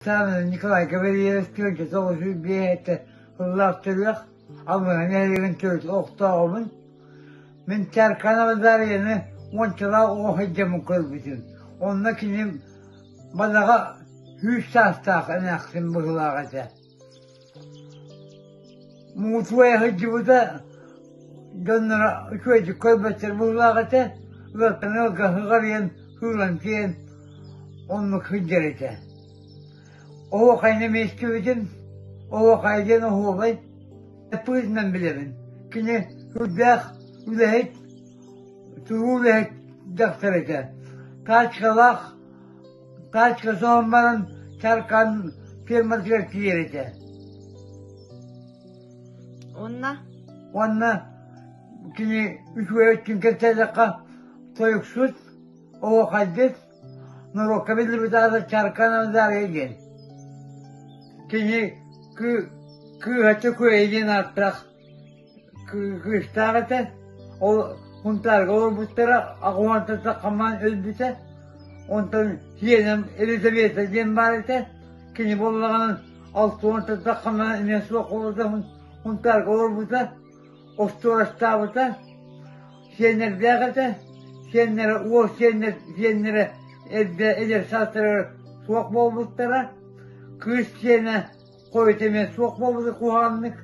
Николай Гаврильевич 1995 сыллаах төрүөх Аллыҥа нэһилиэгин төрүт олохтооҕобун. Мин Чарканова Дарьяны уончалаах оҕо сылдьаммын көрбүтүм. Онно кини бадаҕа 100 саастаах эмээхсин быһыылаах этэ. Муҥутуйа сылдьыбыта дьонноро үчүгэйдик көрбөттөр быһыылаах этэ. Ыалтан ыалга сыҕарыйан, сыылан тиийэн оннук сылдьар этэ. Оһуохайны эмиэ истибитим, оһуохай диэн оһуобай быһыытынан билэбин. Кини сүрдээх үлэһит, туруу үлэһит дьахтар этэ. Тачкалаах, тачка соһон баран Чаркан ферматыгар тиийэр этэ. Уонна? Уонна кини үчүгэй өттүн кэпсээтэххэ тойуксут, оһуохайдыт, Норуокка биллибит аата Чаркан Дарья диэн. Кини кыыһаччы Күөйэ диэн ааттаах кыыстаах этэ. Ол Хунтаарга олорбуттара, аҕуһантан хамаан өлбүтэ. Онтон сиэнэм Елизавета диэн баар этэ. Кини буоллаҕына 60 хамаан эмиэ суох буолбута, Хунтаарга олорбута. Остуорастаабыта, сиэннэрдээх этэ, сиэннэрэ уол сиэннэр сиэннэрэ эрдэ эдэр саастарыгар суох буолбуттара, кыыс сиэнэ хойут эмиэ суох буолбута куһаҕаннык.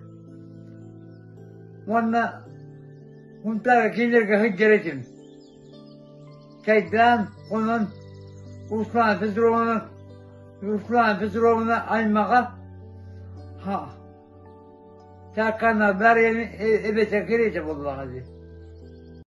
Уонна Хунтаара кинилэргэ сылдьар этим. Чайдаан, онон Руслан Петровна Руслан Петровна аймаҕа Чакана Дарьяны эбэтэ кириэтэ буоллаҕа дии.